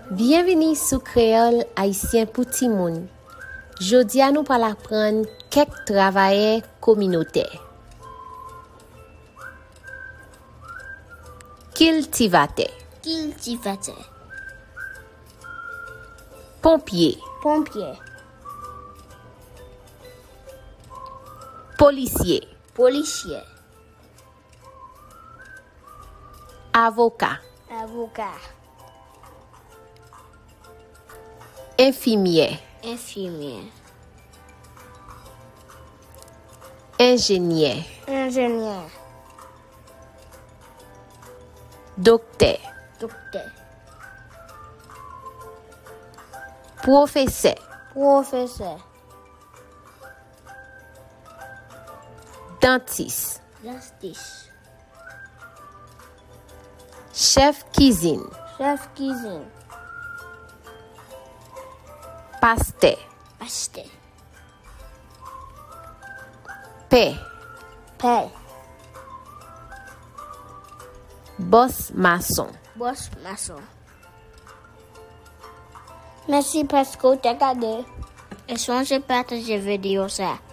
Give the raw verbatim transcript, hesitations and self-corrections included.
Byenvini sou Kreyòl Ayisyen pou Timoun. Jodi a nou pral aprann kèk travayè kominotè. Kiltivatè. Kiltivatè. Ponpye. Ponpye. Polisye. Polisye. Avoka. Avoka. Enfimyè. Enfimyè. Enjenyè. Enjenyè. Doktè. Doktè. Pwofesè. Pwofesè. Dantis. Dantis. Chèf kizin. Chèf kizin. Pastè. Pastè. Pè. Pè. Bòs mason. Bòs mason. Mèsi paske w te gade. E sonje pataje videyo sa a